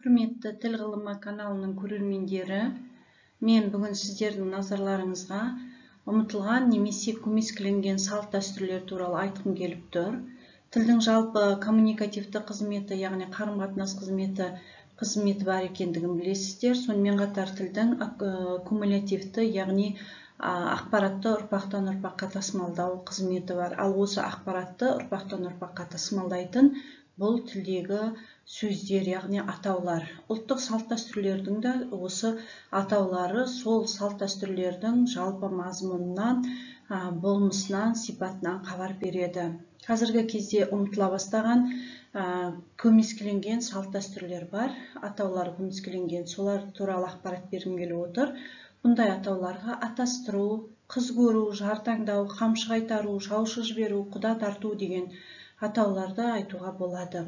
Құрметті Тіл ғылымы каналының көрермендері, мен бүгін сіздердің назарларыңызға ұмытылған немесе көмескіленген салт-дәстүрлер туралы айтқым келіп тұр. Тілдің жалпы коммуникативті қызметі, яғни қарым-қатынас қызметі бар екендігін білесіздер. Сонымен қатар тілдің кумулятивті, яғни ақпаратты ұрпақтан ұрпаққа тасымалдау қызметі бар. Ал осы ақпаратты ұрпақтан ұрпаққа тасымалдайтын бұл тілдегі сөздер, яғни атаулар. Ұлттық салт-дәстүрлердің де осы атаулары сол салт-дәстүрлердің жалпы мазмұнынан, болмысынан, сипатынан хабар береді. Қазіргі кезде ұмытыла бастаған, көмескіленген салт-дәстүрлер бар, атаулары көмескіленген, солар туралы ақпарат бергім келіп отыр. Бұндай атауларға атастыру, қыз көру, жар таңдау, қамшы қайтару, жаушы жіберу, құда тарту деген атауларды айтуға болады.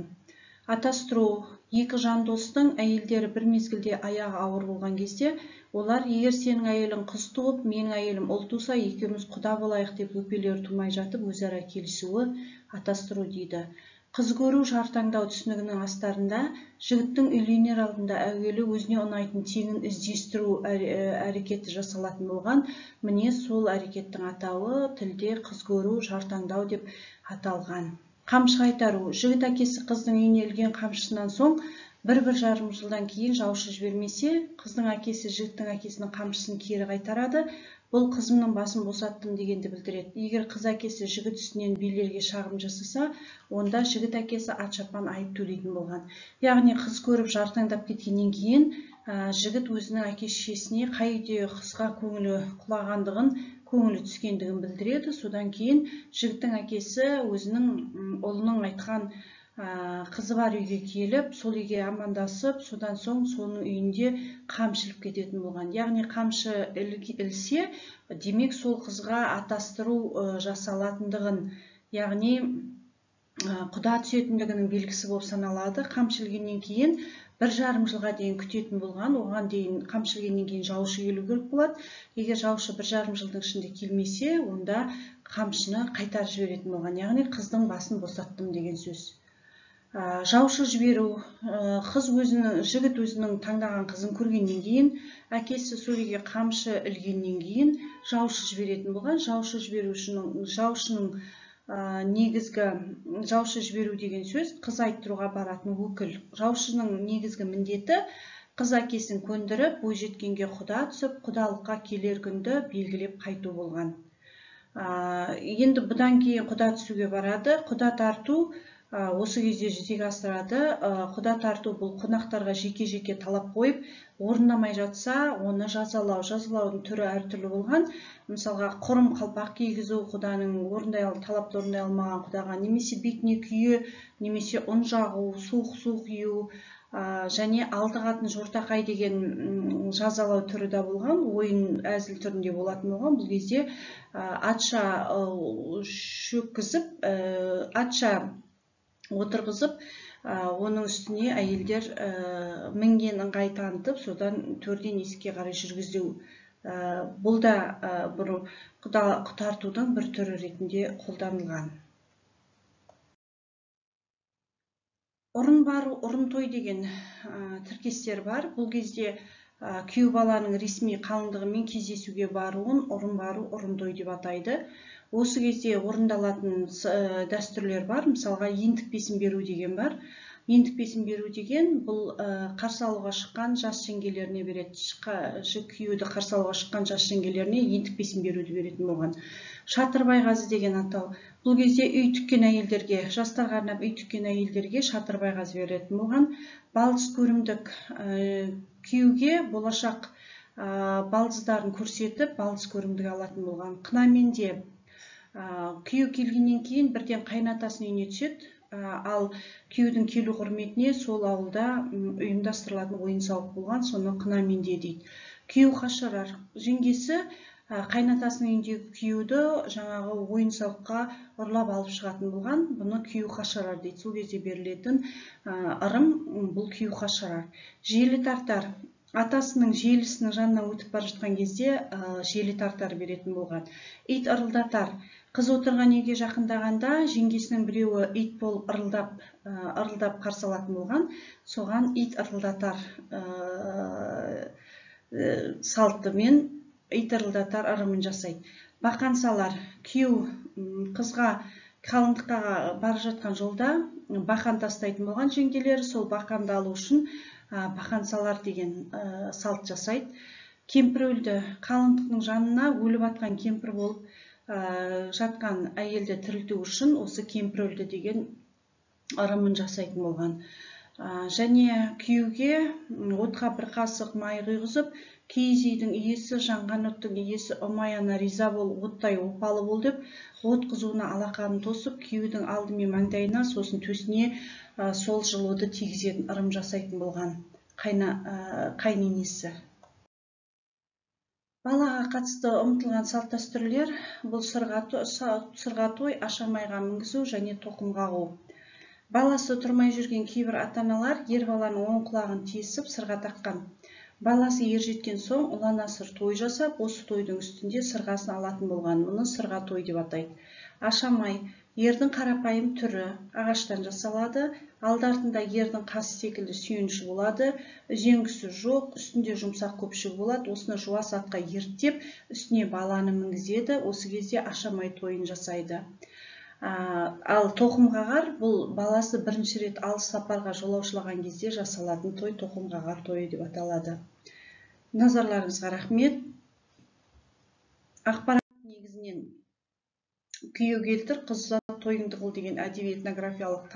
Атастыру: екі жан достың әйелдері бір мезгілде аяғы ауыр болған кезде, олар егер сенің әйелің қыз туып, менің әйелім ұл туса, екеуміз құда болайық деп өкпелері тумай жатып өзара келісуі атастыру дейді. Қыз көру, жар таңдау түсінігінің астарында жігіттің үйленер алдында әуелі өзіне ұнайтын теңін іздестіру әрекеті жасалатын болған. Міне сол әрекеттің атауы тілде қыз көру, жар таңдау деп аталған. Қамшы қайтару. Жігіт әкесі қыздың үйіне ілген қамшысынан соң бір-бір жарым жылдан кейін жаушы жібермесе, қыздың әкесі жігіттің әкесінің қамшысын кері қайтарады. Бұл қызымның басын босаттым дегенді білдіреді. Егер қыз әкесі жігіт үстінен билерге шағым жасаса, онда жігіт әкесі ат шапан айып төлейтін болған. Яғни қыз көріп жар таңдап кеткеннен кейін жігіт өзінің әке шешесіне қай үйде қызға көңілі құлағандығын, көңілі түскендігін білдіреді. Содан кейін жігіттің әкесі өзінің ұлының айтқан қызы бар үйге келіп, сол үйге амандасып, содан соң соның үйінде қамшы іліп кететін болған. Яғни қамшы ілсе, демек сол қызға атастыру жасалатындығын, яғни құда түсетіндігінің белгісі болып саналады. Қамшы ілгеннен кейін 1,5 жылға дейін күтетін болған. Оған дейін қамшы ілгеннен кейін жаушы келу керек болады. Егер жаушы 1,5 жылдың ішінде келмесе, онда қамшыны қайтарып жіберетін болған. Яғни қыздың басын босаттым деген сөз. Жаушы жіберу. Қыз өзінің, жігіт өзінің таңдаған қызын көргеннен кейін, әкесі сол үйге қамшы ілгеннен кейін жаушы жіберетін болған. Жаушы жіберушінің, жаушының негізгі жаушы жіберу деген сөз қыз айттыруға баратын өкіл. Жаушының негізгі міндеті қыз әкесін көндіріп, бойжеткенге құда түсіп, құдалыққа келер күнді белгілеп қайту болған. Енді бұдан кейін құда түсуге барады. Құда тарту осы кезде жүзеге асырады. Құда тарту бұл қонақтарға жеке-жеке талап қойып, орындамай жатса, оны жазалау. Жазалаудың түрі әртүрлі болған. Мысалға, құрым қалпақ кигізу, құданың талапты орындай алмаған құдаға, немесе бетіне күйе, немесе ұн жағу, суық су құю, және алты қатын жортақай деген жазалау түрі де болған, ойын әзіл түрінде болатын болған. Бұл кезде атша шөккізіп, атша отырғызып, оның үстіне әйелдер мінген ыңғай танытып, содан төрден есікке қарай жүргізу. Бұл да бір құда тартудың бір түрі ретінде қолданылған. Ұрын бару, ұрын той деген тіркестер бар. Бұл кезде күйеу баланың ресми қалыңдығымен кездесуге баруын ұрын бару, ұрын той деп атайды. Осы кезде орындалатын дәстүрлер бар. Мысалға, ентік бесін беру деген бар. Ентік бесін беру деген бұл қарсы алуға шыққан жас жеңгелеріне береді. Күйеуді қарсы алуға шыққан жас жеңгелеріне ентік бесін беруді беретін болған. Шатырбайғазы деген атау. Бұл кезде үй тіккен әйелдерге, жастарға арнап үй тіккен әйелдерге шатырбайғазы беретін болған. Балдыз көрімдік, күйеуге болашақ балдыздарын көрсетіп, балдыз көрімдік алатын болған. Қынаменде күйеу келгеннен кейін бірден қайнатасының үйіне түседі, ал күйеудің келу құрметіне сол ауылда ұйымдастырылатын ойын-сауық болған, соны қынаменде дейді. Күйеу қашырар. Жеңгесі қайнатасының үйіндегі күйеуді жаңағы ойын-сауыққа ұрлап алып шығатын болған, бұны күйеу қашырар дейді. Сол кезде берілетін ырым бұл күйеу қашырар. Желі тартар. Атасының желісінің жанынан өтіп бара жатқан кезде желі тартар беретін болған. Ит ырылдатар. Қыз отырған үйге жақындағанда жеңгесінің біреуі ит болып ырылдап қарсы алатын болған. Соған ит ырылдатар салтымен ит ырылдатар ырымын жасайды. Бақан салар. Күйеу қызға қалыңдыққа бара жатқан жолда бақан тастайтын болған жеңгелері, сол бақанды алу үшін бақан салар деген салт жасайды. Кемпір өлді. Қалыңдықтың жанына өліп атқан кемпір болып жатқан әйелді тірілту үшін осы кемпір өлді деген ырымын жасайтын болған. Және күйеуге отқа бір қасық май құйғызып, киіз үйдің иесі, жанған оттың иесі Ұмай ана риза бол, оттай опалы бол деп, от қызуына алақанын тосып, күйеудің алдымен маңдайына, сосын төсіне сол жылуды тигізетін ырым жасайтын болған қайненесі. Балаға қатысты ұмытылған салт-дәстүрлер бұл сырға той, ашамайға мінгізу және тоқым қағу. Баласы тұрмай жүрген кейбір ата-аналар ер баланың оң құлағын тесіп сырға таққан. Баласы ер жеткен соң ұлан-асыр той жасап, осы тойдың үстінде сырғасын алатын болған. Мұны сырға той деп атайды. Ашамай ердің қарапайым түрі, ағаштан жасалады. Алды артында ердің қасы секілді сүйеніші болады, үзеңгісі жоқ, үстінде жұмсақ көпшігі болады. Осыны жуас атқа ерттеп, үстіне баланы мінгізеді. Осы кезде ашамай тойын жасайды. Ал тоқым қағар бұл баласы бірінші рет алыс сапарға жолаушылаған кезде жасалатын той, тоқым қағар тойы деп аталады. Назарларыңызға рахмет. Ақпарат негізінен Күйеу келтір, қыз ұзат, тойыңды қыл деген әдеби этнографиялық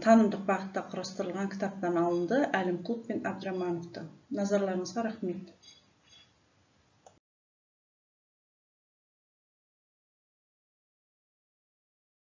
танымдық бағытта құрастырылған кітаптан алынды, Әлімқұлов пен Абдрамановты. Назарларыңызға рахмет.